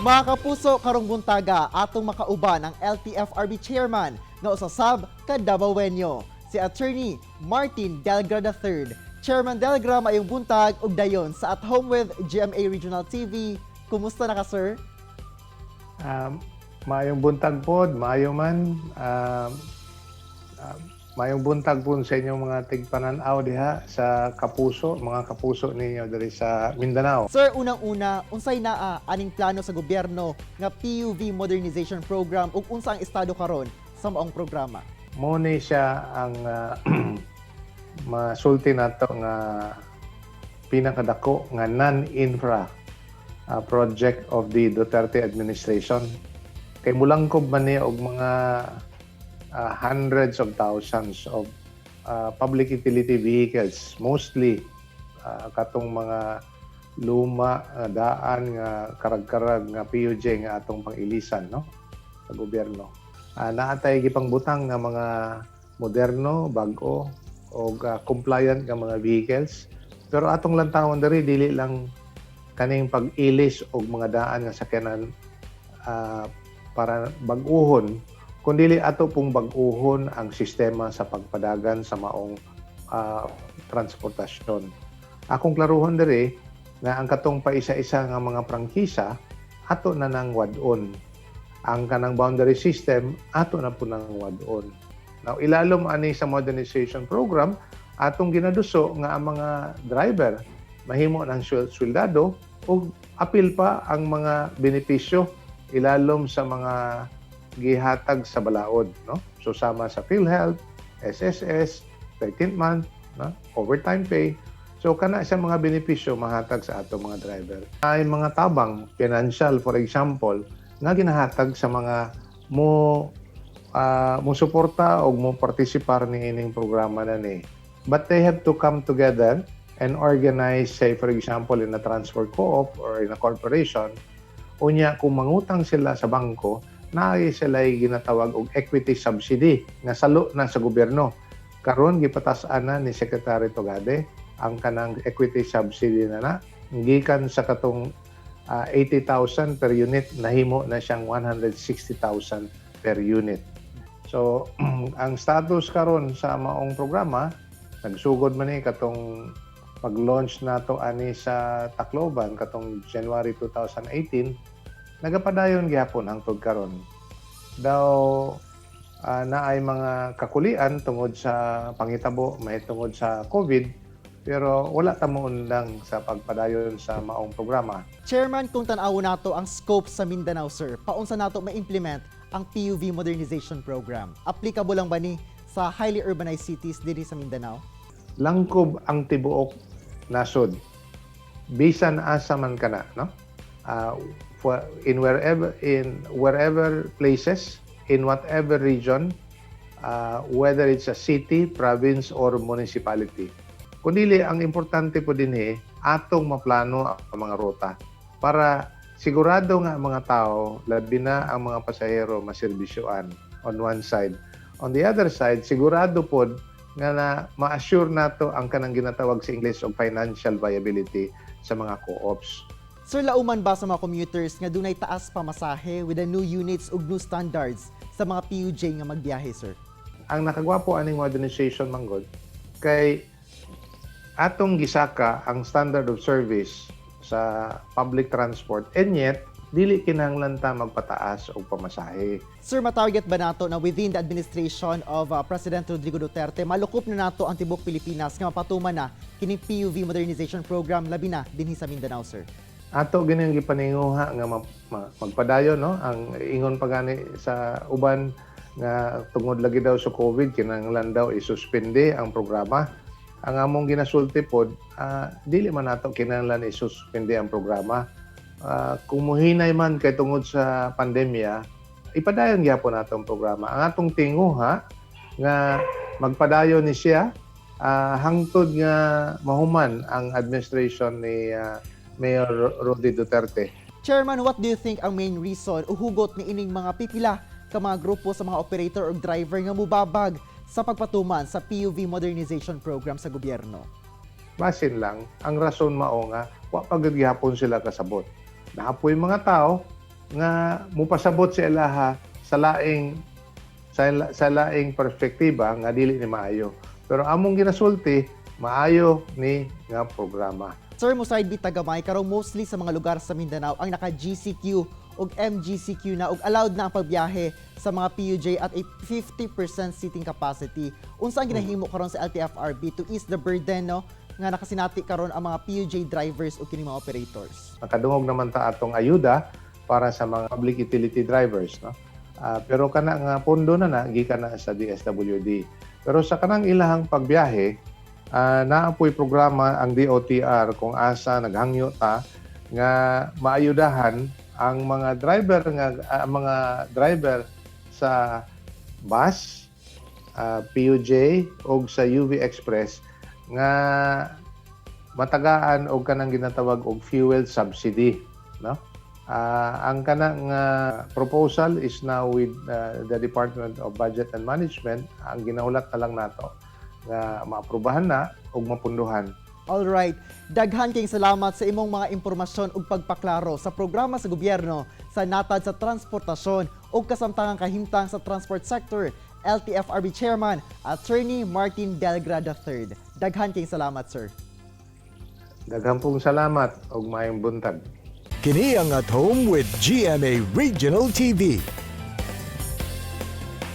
Mga kapuso, karong buntaga atong makauban ang LTFRB chairman nga usa sab ka Dabawenyo, si Attorney Martin Delgra III. Chairman Delgra, maayong buntag ug dayon sa At Home with GMA Regional TV. Kumusta na ka, sir? Maayong buntag pod, maayo man. Maayong buntag po sa inyong mga tigpanan-aw diha sa kapuso, mga kapuso ninyo diri sa Mindanao. Sir, unang-una, unsay naa aning plano sa gobyerno nga PUV Modernization Program ug unsa ang estado karon sa maong programa? Mo ni siya ang masulti nato nga pinakadako nga non-infra project of the Duterte administration. Kay mulangkob man ni og mga hundreds of thousands of public utility vehicles, mostly katong mga luma nga daan nga karag-karag nga PUJ nga atong pang-ilisan, no, sa gobyerno. Naa tay gipangbutang nga mga moderno, bag-o og compliant nga mga vehicles. Pero atong lantawon diri, dili lang kaning pag-ilis og mga daan nga sakyanan para bag-uhon, kundi ato pong bag-uhon ang sistema sa pagpadagan sa maong transportasyon. Akong klaruhon diri nga ang katong paisa-isa nga mga prangkisa ato na nang wad-on. Ang kanang boundary system ato na po nang wad-on. Now, ilalom ani sa modernization program, atong ginaduso nga ang mga driver mahimo ng sweldado ug apil pa ang mga benepisyo ilalom sa mga gihatag sa balaod, no? So sama sa PhilHealth, SSS, 13th month, no, overtime pay. So kana sa mga benepisyo mahatag sa ato mga driver. Ay mga tabang financial, for example, nga ginahatag sa mga mo suporta o mo partisipar ni ining programa na ni. But they have to come together and organize, say for example, in a transport co-op or in a corporation. Unya kung mangutang sila sa bangko, naay sila ginatawag og equity subsidy nga salo na sa gobyerno. Karon gipatas-an na ni Secretary Tugade ang kanang equity subsidy na na gikan sa katong 80,000 per unit, nahimo na siyang 160,000 per unit. So ang status karon sa maong programa, nagsugod man ni katong pag-launch nato ani sa Tacloban katong January 2018, nagapadayon gihapon hangtod karon. Daw naay mga kakulian tungod sa pangitabo mahitungod sa COVID, pero wala ta moundang sa pagpadayon sa maong programa. Chairman, kung tan-awon nato ang scope sa Mindanao, sir, paunsa nato ma-implement ang PUV Modernization Program? Applicable lang ba ni sa highly urbanized cities diri sa Mindanao? Langkob ang tibuok nasod bisan asa man kana, no, in wherever places, in whatever region, whether it's a city, province or municipality. Kundi ang importante po dinhi, atong maplano ang mga ruta para sigurado nga ang mga tao, labi na ang mga pasahero, maserbisyoan on one side. On the other side, sigurado pod nga na ma-assure nato ang kanang ginatawag sa English og financial viability sa mga co-ops. Sir, lauman ba sa mga commuters nga dunay taas pamasahe with the new units ug new standards sa mga PUJ nga magbiyahe, sir? Ang nakagwapo aning modernization manggod kay atong gisaka ang standard of service sa public transport and yet dili kinahanglan ta magpataas og pamasahe. Sir, matarget ba nato na within the administration of President Rodrigo Duterte, malukop na nato ang tibok Pilipinas nga mapatuman na kining PUV Modernization Program, labi na dinhi sa Mindanao, sir? Ato gani ang gipaninguha nga magpadayon, no. Ang ingon pa gani sa uban nga tungod lagi daw sa COVID, kinahanglan daw isuspende ang programa. Ang among ginasulti pod, dili man nato kinahanglan isuspende ang programa. Kung muhinay man kay tungod sa pandemya, ipadayon gyapon nato ang programa. Ang atong tinguha nga magpadayon ni siya hangtod nga mahuman ang administration ni Mayor Rody Duterte. Chairman, what do you think ang main reason o hugot ni ining mga pipila ka mga grupo sa mga operator o driver nga mubabag sa pagpatuman sa PUV Modernization Program sa gobyerno? Basin lang, ang rason mao nga, wa pa gud gihapon sila kasabot. Naa poy mga tao nga mupasabot sa ilaha sa laing perspektiba nga dili ni maayo. Pero among ginasulti, maayo ni nga programa. Sir, mo-side bit tagamay, karon mostly sa mga lugar sa Mindanao ang naka GCQ ug MGCQ na ug allowed na ang pagbiyahe sa mga PUJ at a 50% seating capacity. Unsa ang ginahimo karon sa LTFRB to ease the burden, no, nga nakasinati karon ang mga PUJ drivers ug kining mga operators? Nakadungog naman ta atong ayuda para sa mga public utility drivers, no? Pero kana nga pondo na na gikan na sa DSWD. Pero sa kanang ilahang pagbiyahe, naa po'y programa ang DOTR kung asa naghangyo ta nga maayudahan ang mga driver nga ang mga driver sa bus, PUJ og sa UV Express nga matagaan og kanang ginatawag og fuel subsidy, no? Ang kanang proposal is now with the Department of Budget and Management. Ang ginahulat na lang nato nga maaprubahan na ug mapunduhan. Alright, daghan kayong salamat sa imong mga impormasyon ug pagpaklaro sa programa sa gobyerno sa natad sa transportasyon ug kasamtangang kahimtang sa transport sector, LTFRB Chairman Attorney Martin Delgra III. Daghan kayong salamat, sir. Daghan pong salamat ug maayong buntag. Kini ang At Home with GMA Regional TV.